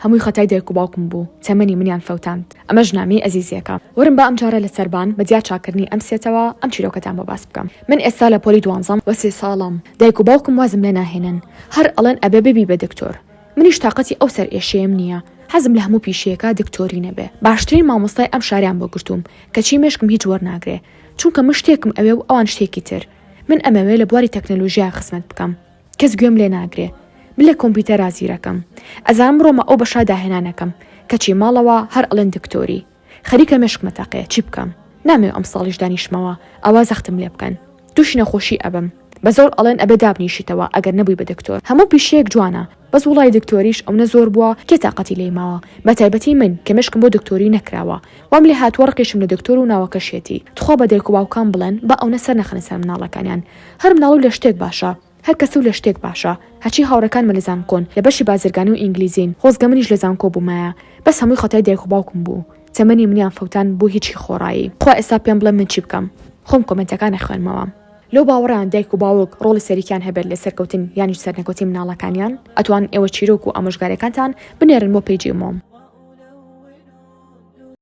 هەمووی خەتای دایک و باوکم بوو تەمەنی منیان فەوتاند. ئەمەش نامەی ئەزیزێکە. وەرن با ئەمجارە لە سەربان بە دیار چاککردنی ئەم سێتەوە ئەم چیرۆکەتان بۆ باس بکەم. من ئێستا لە پۆلی دوانزەم و سێ ساڵەم. دایک و باوکم وازم لێ ناهێنن. هەر ئەڵێن ئەبێ ببی بە دکتۆر. منیش تاقەتی ئەو سەرئێشەیەم نییە. حەزم لە هەموو پیشەیەکە دکتۆری نەبێ. باشترین مامۆستای ئەم شارەیان بۆ گرتووم. کەچی مێشکم هیچ وەرناگرێ. چونکە من شتێکم ئەوێ و ئەوان شتێکی تر. من ئەمەوێ لە بواری تەکنەلۆژیا خزمەت بکەم. کەس گوێم لێ ناگرێ. من لە کۆمپیوتەرا زیرەکەم. ئەزانم بڕۆمە ئەو بەشە داهێنانەکەم. کەچی ماڵەوە هەر ئەڵێن دکتۆری. خەریکە مێشکمە تەقێ چی بکەم؟ نامەوێ ئەمساڵیش دانیشمەوە ئەوا زەختم لێ بکەن. توشی نەخۆشی ئەبم. بە زۆر ئەڵێن ئەبێ دابنیشیتەوە ئەگەر نەبووی بە دکتۆر. هەموو پیشەیەک جوانە. بەس وڵای دکتۆریش ئەونە زۆر بووە کێ تاقەتی لێی ماوە بەتایبەتی من کە مێشکم بۆ دکتۆری نەکراوە وام لێ هاتووە ڕقیشم لە دکتۆر و ناوەکەشیەتی تخوا بە دایک و باوکان بڵێن با ئەونە سەر نەخەنە سەر مناڵەکانیان هەر مناڵ و لە شتێک باشە هەر کەسە و لە شتێک باشە هەرچی هاوڕێکانمە لە زانکۆن لە بەشی بازرگانی و ئینگلیزین خۆزگە منیش لە زانکۆ بوومایە بەس هەمووی خەتای دایک و باوکم بوو تەمەنی منیان فەوتان بۆ هیچی خۆڕایی تخوا ئێستا پێم بڵێن من چی بکەم خۆم کۆمێنتەکان ئەخوێنمەوە. لەو باوەڕەیان دایک و باوک ڕۆڵی سەرەکیان هەبێت لە سەرکەوتن یانیش سەرنەکەوتنی مناڵەکانیان، ئەتوانن ئێوە چیرۆک و ئامۆژگاریەکانتان بنێرن بۆ پەیجی مۆم.